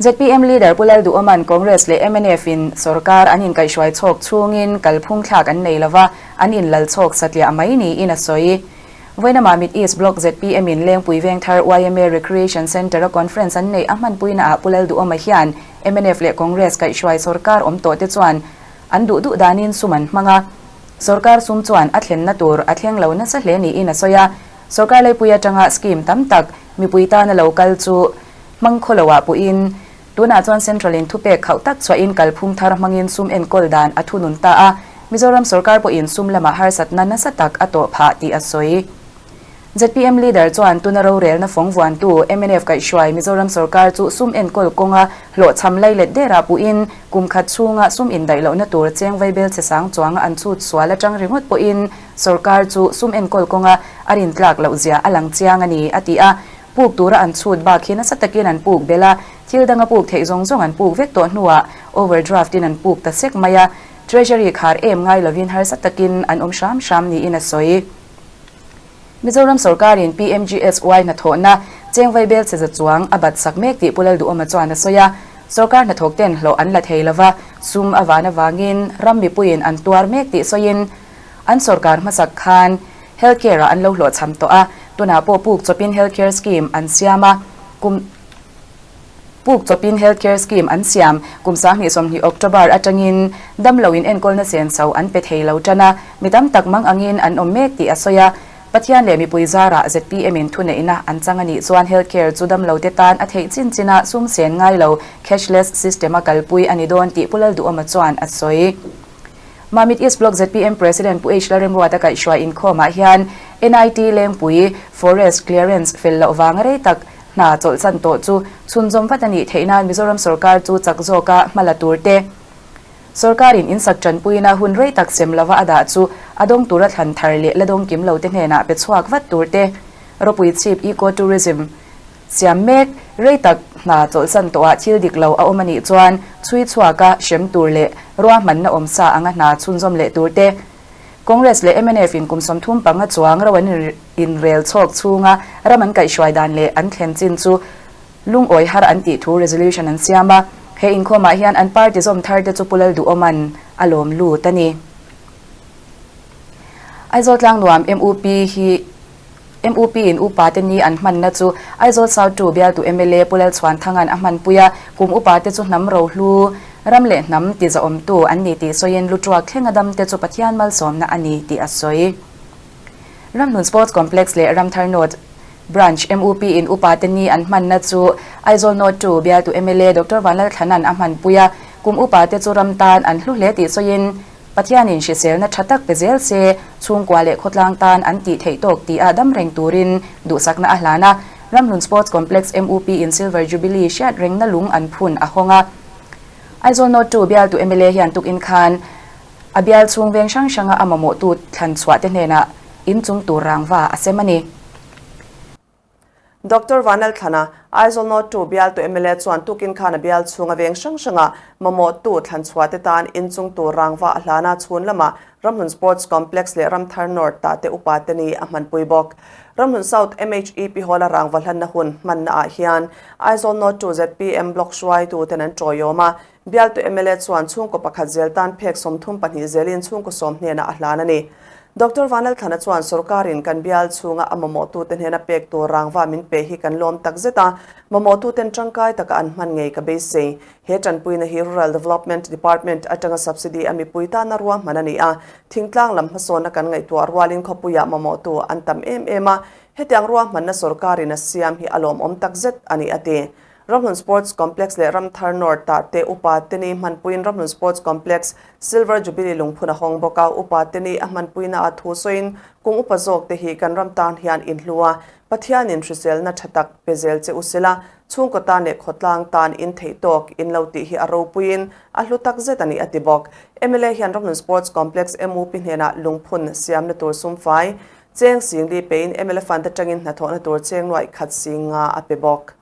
ZPM Leader Pu Lalduhawma'n Congress leh mnf in sorkar an inkaihhruai chhawk chhungin kalphung thlak an nei lova, an inlal chhawk satliah mai niin a sawi. Vawiinama Mid East Block ZPM in Lengpui Vengthar yma Recreation Centre a conference an neih a hmanpuinaah Pu Lalduhawma hian mnf leh Congress kaihhruai sorkar awm tawh te chuan an duh duh danin sum an hmang a, sorkar sum chuan a thlenna tur a thleng lo nasa hle niin a sawi a. Sorkar leipui atanga scheme tam tak mipui tana lo kal chu hmang khaw loah puhin tunah chuan Central in thupek khauh tak chhuahin kalphung thar hmangin sum enkawl dan a thunun ta a, Mizoram sorkar pawhin sum lamah harsatna nasa tak a tawh phah tih a sawi. Zpm leader chuan tuna rorelna fawng vuantu mnf kaihhruai Mizoram sorkar chu sum enkawl kawnga hlawhchham leilet derah puhin kum khat chhunga sum indaih lohna tur cheng vaibel che sang chuanga an chhut sual atang ringawt pawhin sorkar chu sum enkawl kawnga a rintlak loh zia a lang chiang a ni, a ti a. Puk tura an chhut bak hi nasa takin an puk belh a, thil danga puk theih zawng zawng an puk vek tawh hnuah overdraft in an puk ta sek mai a, Treasury khar em ngai lovin harsa takin an awm hram hram niin a sawi. Mizoram sorkarin PMGSY hnathawhna chengvai bel che za chuang a bat sak mek tih Pu Lalduhawma chuan a sawi a, sorkar hnathawk ten hlawh an la thei lova, sum a van avangin ram mipuiin an tuar mek tih sawiin an sorkar hmasak khan Healthcare ah an lo hlawhchham tawh a, tunah pawh puk chawpin Healthcare Scheme an siam a, kum puk chawpin Healthcare Scheme an siam kum 2020 October atangin damlo in enkawlna senso an pe thei lo tan a, mi tam tak mang angin an awm mek tih a sawi a, Pathian leh mipui zarah zpm in thuneihna an chang a nih chuan Healthcare chu damlo te tan a theih chin chin a sum sen ngai lo cashless system a kalpui a ni dawn tih Pu Lalduhawma chuan a sawi. Mamit East Block zpm President Pu H Lalremruata kaihhruai inkhawmah hian NIT Lengpui Forest Clearance fel loh vanga rei tak hna chawlhchan tawh chu chhunzawm vat a nih theih nan Mizoram sawrkar chu chak zawka hma la tur te, sawrkarin insak tanpuina hun rei tak sem lova a dah chu a dawng tura thlan thar leh la dawng kim lo te hnenah pe chhuak vat tur te, ropui chhip Eco Tourism Siam mek, rei tak hna chawlhsan tawhah thil dik lo a awm a nih chuan chhui chhuaka hrem tur leh ruahmanna awm sa anga hna chhunzawm leh tur te. Congress leh mnf in kum 35 chuang ro an inrel chhawk chhunga ram an kaihhruai dan leh an thlen chin chu lungawi har an tih thu resolution an siam a. He inkhawmah hian an party zawm thar te chu Pu Lalduhawma'n a lawm lut a ni. Aizawl Tlangnuam MUP hi. MUP in upa te ni an hmanna chu Aizawl South 2 bialtu mla Pu Lalchhuanthanga'n a hmanpui a, kum upa te chu hnam rohlu, ram leh hnam ti zahawmtu an ni tih sawiin Lutruak thlenga dam te chu Pathian malsawmna a ni tih a sawi. Ramhlun Sports Complex leh Ramthar North Branch MUP in upa te ni an hmanna chu Aizawl North 2 bialtu mla Doctor Vanlalthlana'n a hmanpui a, kum upa te chu ram tan an hlu hle tih sawiin, Pathianin hriselna tha tak pe zel se, chhungkua leh khawtlang tan an tih theih tawk tih a dam reng turin duhsakna a hlan a. Ramhlun Sports Complex MUP in Silver Jubilee hriat rengna lung an phun a hawng a. Aizawl North 2 bialtu mla hian tukin khan a bial chhung veng hrang hranga a mamawhtu thlan chhuah te hnenah inchung tur rangva a sem a ni. Doctor Vanlalthlana, Aizawl North 2 bialtu mla chuan tukin khan a bial chhunga veng hrang hranga mamawhtu thlanchhuah te tan inchung tur rangva a hlan a, chhun lamah Ramhlun Sports Complex leh Ramthar North tah te upa te ni a hmanpui bawk. Ramhlun South MHEP Hall a rangva hlanna hun hmanna ah hian Aizawl North 2 zpm Block hruaitu ten an tawiawm a, bialtu mla chuan chhungkaw pakhat zel tan phek 32 zelin chhungkaw sawm hnenah a hlan a ni. Doctor Vanlalthlana chuan sorkarin kan bial chhunga a mamawhtute hnena pek tur rangva min pe hi kan lawm tak zet a, mamawhtuten tangkai taka an hman ngei ka beisei. He tanpuina hi Rural Development Department atanga subsidy a mipui tana ruahman a ni a, thingtlang lam hmasawnna kan ngaihtuah rualin khawpuiah mamawhtu an tam em em a, hetiang ruahmanna sorkarin a siam hi a lawmawm tak zet a ni a ti. Ramhlun Sports Complex leh Ramthar North ah te upa te ni hmanpuiin Ramhlun Sports Complex Silver Jubilee lungphun a hawng bawk a, upa te ni a hmanpuina ah thu sawiin kum upa zawk te hi kan ram tan hian inhlu a, Pathianin hriselna tha tak pe zel che u sela, chhungkaw tan leh khawtlang tan in theih tawk in lo tih hi a ropuiin a hlu tak zet a ni a ti bawk. Mla hian Ramhlun Sports Complex MUP hnenah lungphun siamna tur sumfai cheng singli pein mla fund atangin hnathawhna tur cheng nuaih khat singa a pe bawk.